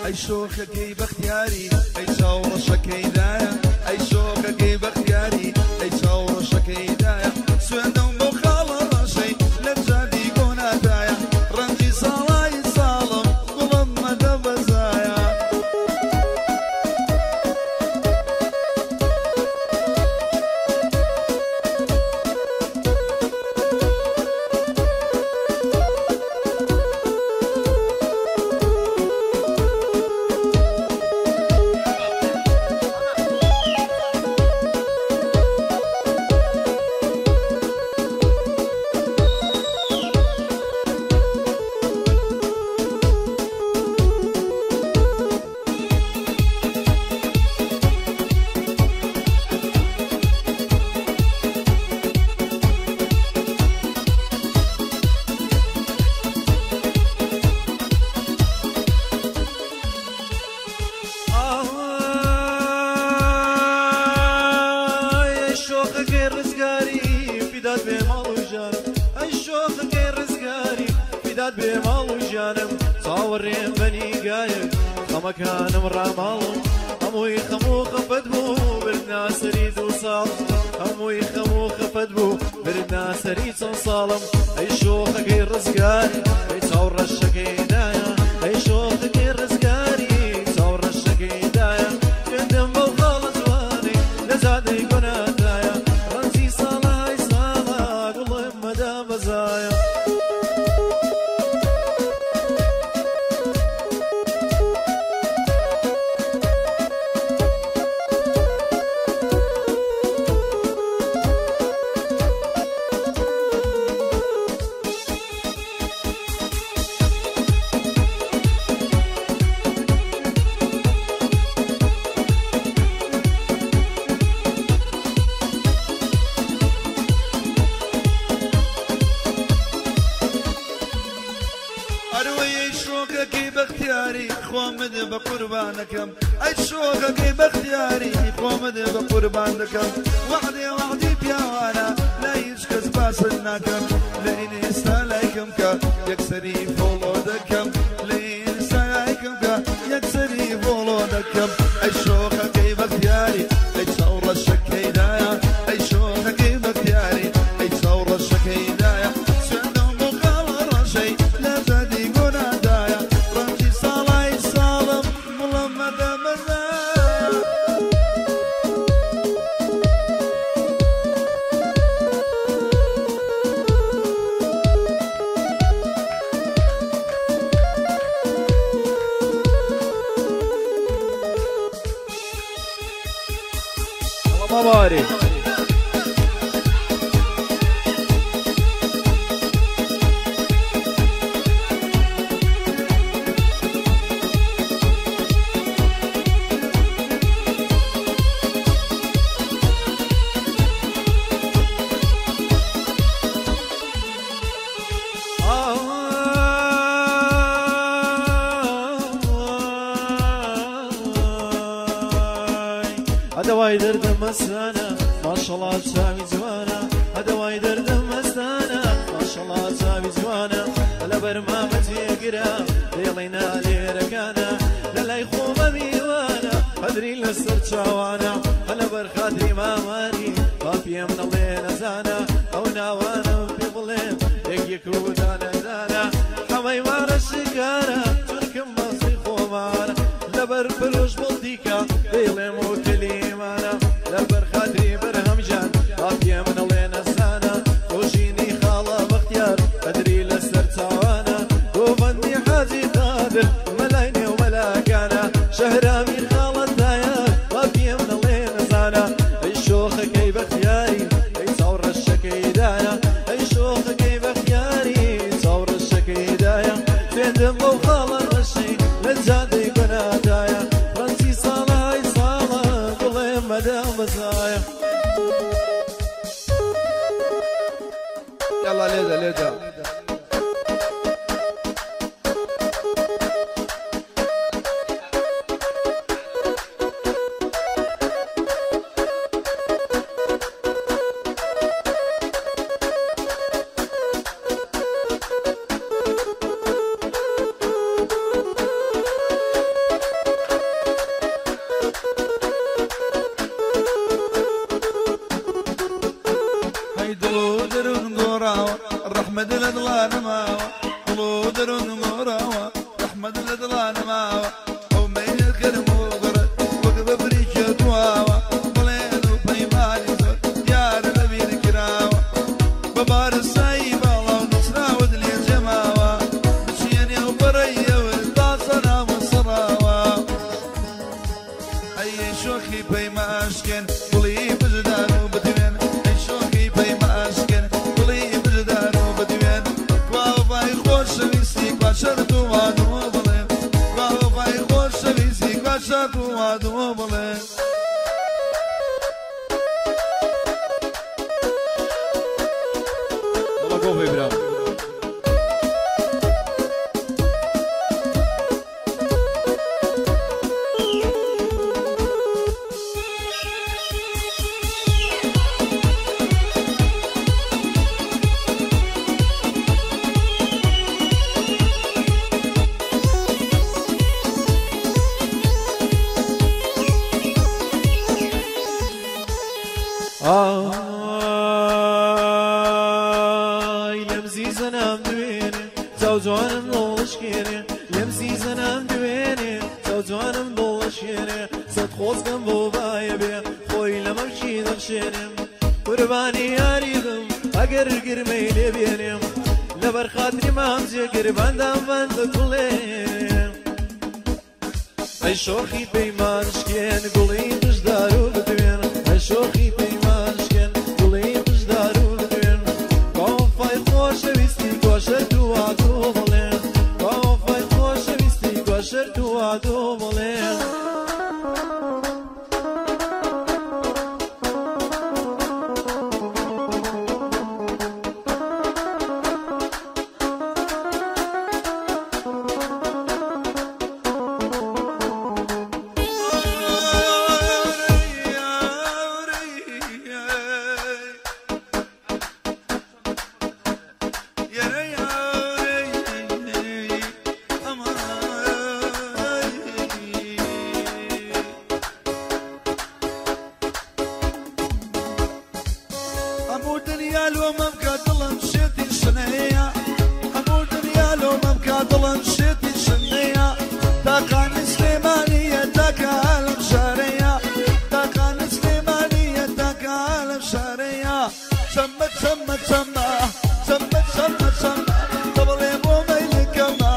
ئەی شۆخەکەی بەختیاری ئەی چاو ڕەشەکەی دایە ئەی شۆخەکەی بەختیاری ئەی چاو ڕەشەکەی دایە سوێندم بۆ خاڵە ڕەشەی لە جادی گۆنادایە ڕەنجی ساڵای ساڵم گوڵم مەدە بەزایە. شۆخەکەی ڕزگاری فیدات بێ ماڵ و ژیانم ئەی شۆخەکەی ڕزگاری فیدات بێ ماڵ و ژیانم چاوەڕێم بە نیگایەک خەمەکانم ڕاماڵم هەمووی خەم و خەفەت بوو بردنا سەری دوو ساڵ هەمووی خەم و خەفەت بوو بردنا سەری چەند ساڵم ئەی شۆخەکەی ڕزگاری ئەی چاو ڕەشەکەی دایە ئەی شۆخەکەی ڕزگاری چاو ڕەشەکەی دایە خوێندم بەو خاڵە جوانەی لە جادەی گۆنادایە ڕەنجی ساڵای ساڵە گوڵم مەدە بەزایە. ئەروەی شۆخەکەی بەختیاری خۆمت بە قوربانەکەم ئەی شۆخەکەی بەختیاری خۆمت بە قوربان دەکەم وەعدێ وەعدی پیاوانە لای هیچ کەس باست ناکەم لە ئینستا لایکم کە یەکسەری follow دەکەم لە ئینستا لایکم کە یەکسەری follow دەکەم ئەی شۆخەکەی بەختیاری ئەی چاو ڕەشەکەی دایە ئەی شۆخەکەی بەختیاری ئەی چاو ڕەشەکەی دایە سوێندم بۆ خاڵە ڕەشەی لە جادی گۆنادایە ڕەنجی ساڵای ساڵم گوڵم مەدە بەزایە. مبارك. هەدەوای دەردم مەستانە ماشەڵا چاوی جوانە هەدەوای دەردم مەستانە ماشەڵا چاوی جوانە لەبەر مامە جێگرە دێڵێنا لێرەکانە لە لای خۆمە میوانە قەدری لەسەر چاوانە لەبەر خاتری مامانی با پێم نەڵێ نەزانە ئەو ناوانم پێ بڵێم یەک یەک و دانە دانە حەمەی مارە شکارە چونکم مەسی خۆمانە لەبەر پرۆش بڵدیکە دەیڵێم و کەلیمانە لەبەر خاتری بەرهەم ژان با پێم نەڵێ نەزانە خۆشینی خاڵە بەختیار قەدری لەسەر چاوانە گۆڤەندی حاجی قادر مەلای نێو مەلاکانە شەهرامی خاڵەتایە با پێم نەڵێ نەزانە ئەی شۆخەکەی بەختیاری ئەی چاو ڕەشەکەی دایە ئەی شۆخەکەی بەختیاری چاو ڕەشەکەی دایە خوێندم بەو خاڵە ڕەشەی لە جادەی گۆنادایە ڕەنجی ساڵای ساڵە گوڵێ مەدە بەزایە. يلا ليدا ليدا. دەروون گۆڕاوە ڕەحمەت لە دڵان ماوە ئەو مەیل گەرم و گڕت وەک بەفریکە دواوە بڵێن و پەیمانی زۆر دیارە لەبیر کراوە بە بارسایی باڵا و نووسراوت لێ جێماوە بچیە نێو بەڕێیەوە تازە ناوە سڕاوە ئەی شۆخی پەیماشکێن گوڵی بژدار و بدوێن ئەی شۆخی پەیماشکێن گوڵی بژدار و بدوێن کوا وەفای خۆشەویستی کوا شەرت و وادۆ بڵێ کوا وەفای خۆشەویستی کوا شەرت و وادۆ بڵێ. وەڵا گۆڤەی برام. ئای لەم زیزەنام دوێنێ چاو جوانم دڵشکێنێ لەم زیزەنام دوێنێ چاو جوانم دڵشکێنێ سەد خۆزگەم بۆ بایە بێ خۆی لە مەمکی دەخشێنێم قوربانی یاری بم ئەگەر گرمەی لێ بێنێم لەبەر خاتری مام جێگر بەندام بەندە کوڵێ ئەی شۆخی پەیمان شکێن گوڵی بژدار و بدوێن ئەی شۆخی پەیمان شکێن گوڵی بژدار و بدوێن کوا وەفای خۆشەویستی کوا شەرت و وادۆ بڵێ کوا وەفای خۆشەویستی کوا شەرت و وادۆ بڵێ. هەموو دنیا لۆ مەمکە دڵم شێتی شنەیە هەموو دنیا لۆ مەمکە دڵم شێتی شنەیە تاقانی سلێمانیە تاکە عالەم شارەیە تاقانی سلێمانیە تاکە عالەم شارەیە چەمە چەمە چەمە چەمە چەمە چەمە دەبڵێ بۆ مەیلکەمە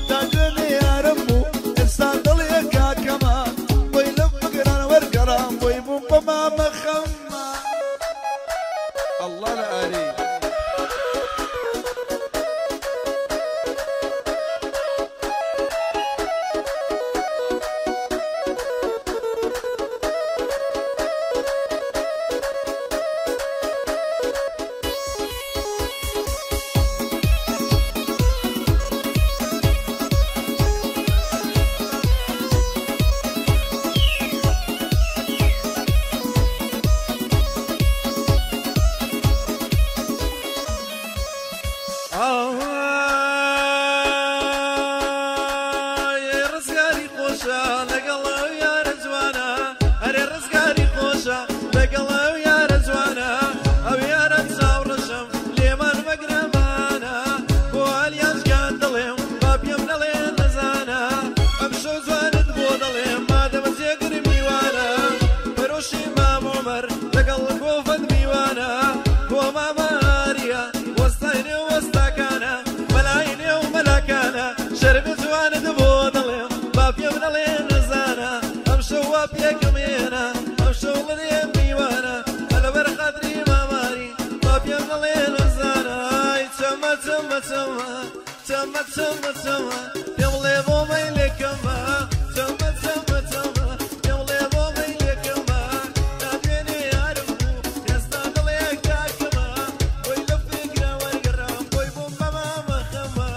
تا دوێنێ یارم بوو ئێستا دڵێ کاکەمە بۆی لەم بگران وەرگەڕام بۆی بووم بە مامە خەمە. الله لە ئاری. ئای ڕزگاری خۆشە لەگەڵ ئەو یارە جوانە ئەرێ ڕزگاری خۆشە لەگەڵ ئەو یارە جوانە ئەو یارە چاوڕەشم لێمان مەگرەمانە بۆ ئالیانجگان دەڵێم با پێم نەڵێ نەزانە ئەم شەو جوانت بۆ دەڵێم مادەمە جێگر میوانە پەرۆشی مام عومەر لەگەڵ گۆڤەند میوانە بۆ مامە ئاریە وەستای نێو وەستاکانە مەلای نێو مەلاکانە شەربی جوانت بۆ دەڵێم با پێم نەڵێ نەزانە ئەم شەو وا پێکم هێنا ئەم شەو لێ میوانە لەبەر خاتری ماماری با پێم نەڵێ نەزانە ئای چەمە چەمە چەمە چەمە چەمە چەمە پێم بڵێ بۆ مەیلێکەمە چەمە چەمە چەمە پێم بڵێ بۆ مەیلێکەمە تا دوێنێ یارم بوو ئێستا دڵێ کاکەمە بۆی لە فکرە وەرگەڕام بۆی بووم بە مامە خەمە.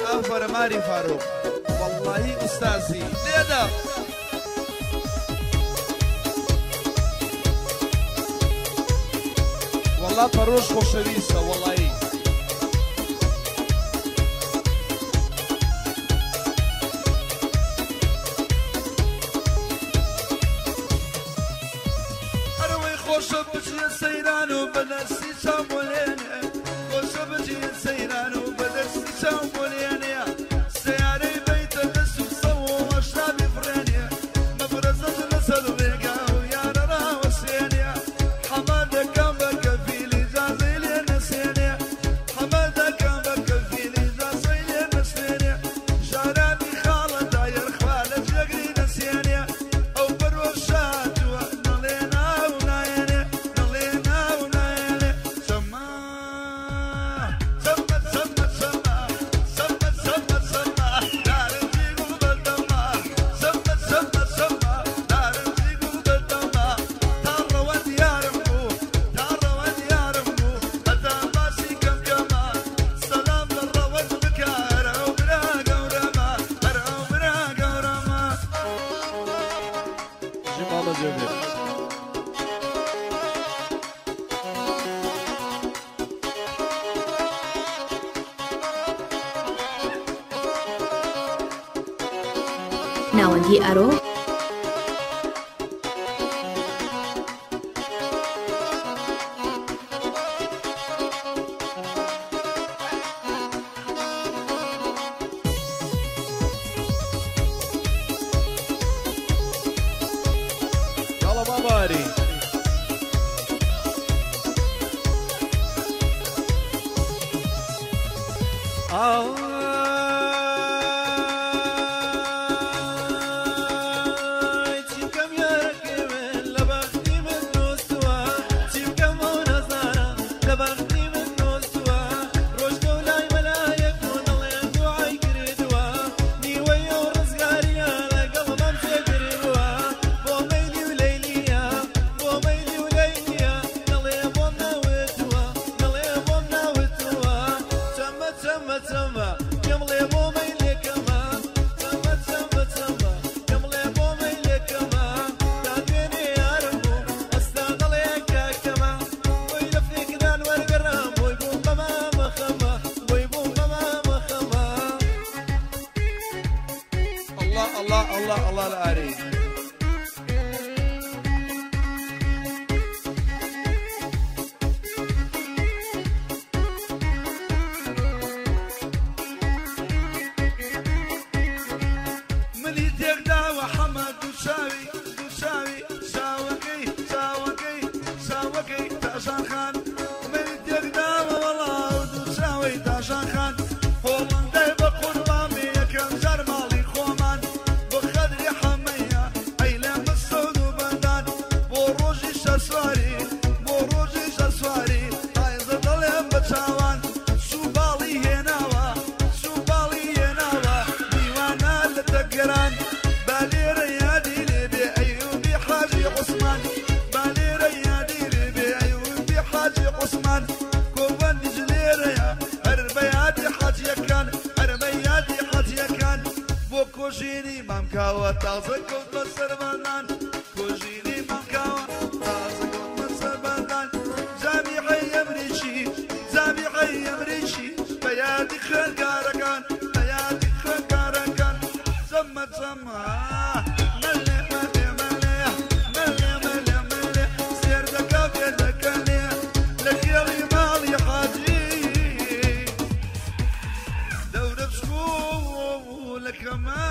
ئافەرە ماری فاروق واللهی ئوستازی لێدە. والله پەرۆش خۆشەویستە وەڵایی. خۆشە بچیە سەیران و بەدەستی چاو بۆلێنێ خۆشە بچیە سەیران و بەدەستی چاو بۆلێنێ سەیارەی بەیتە دەست و سەوە بفڕێنێ مەفرەزەت لەسەر ڕێگا و یارە ڕاوەسێنێ حەمە دەکەم بە کەفیلی جازەی لێ نەسێنێ حەمە دەکەم بە کەفیلی جازەی لێ نەسێنێ ژارانی خاڵە دایەرخوا لە جێگری نەسێنێ ئەو بەرۆشاتووە نەڵێ ناو نایەنێ نەڵێ ناو نایەنێ سەما سەما سەما سەما سەما سەما سەما نارنجی گوڵ بەدەما سەما سەما سەما نارنجی گوڵ بەدەما تا ڕەوەند یارم بوو تا ڕەوەند یارم بوو هەتا باسی کەم کەمە سەلام لە ڕەوەند بکە هەر ئەو برا گەورەمە هەر ئەو برا گەورەمە. ژی مامە جێگیر. ناوەندی ئەرۆ یاڵا ماماری. ئای چی بکەم یارەکەی من لە بەختی من نووسووە چی بکەم ئەو نەزانە لە بەختی من نووسووە ڕۆژگە و لای مەلایەک و دڵێن دوعای کردووە نیوەی ئەو ڕزگاریە لەگەڵ مەم تێگربووە بۆ مەیلی و لەیلیە بۆ مەیلی و لەیلیە دڵێ بۆم ناوتووە دڵێ بۆم ناوتووە چەمە چەمە چەمە پێم ڵێ بۆ مەیلێکەمە چەمە چەمە چەمە پێم ڵێ بۆ مەیلێکەمە تا دوێنێ یارم بوو ئەستا دڵێ کاکەمە بۆی لە فێکران وەرگەڕام بۆی بووم بە مامە خەمە بۆی بووم بە مامە خەمە. الله الله الله الله العاري. منی تێکداوە حەمە دووچاوی دووچاوی چاوەکەی چاوەکەی چاوەکەی تاشان خان منی تێکداوە وەڵا و دووچاوی تاشان خان هۆڵندای بە قوربان بێ یەکەم جار ماڵی خۆمان بۆ خەدری حەمەیە ئەی لە مەسەود و بەندان بۆ ڕۆژی شەسواری بۆ ڕۆژی شەسواری ئایزە دەڵێم بە چاوان سوباڵی هێناوە سوباڵی هێناوە دیوانە لە تەگەران با لێرە یادی لێبێ ئەیوبی حاجی عوسمان با لێرە یادی لێبێ ئەیوبی حاجی عوسمان کۆبەندیش لێرەیە هەر بە یادی حاجیەکان هەر بە یادی حاجیەکان بۆ کۆژینی مامکاوە تازە کەوتمە سەربەندان کۆژینی مامکاوە تازە کەوتمە سەربەندان جامیعەی ئەمریکی جامیعەی ئەمریکی بە یادی خوێندکارەکان بە یادی خوێندکارەکان چەمە چەمە مەلێ مەلێ مەلێ مەلێ مەلێ مەلێ سێردەکە پێدەکەنێ لە خێڵی ماڵی حاجی دەورە بشکوو لە کەمە.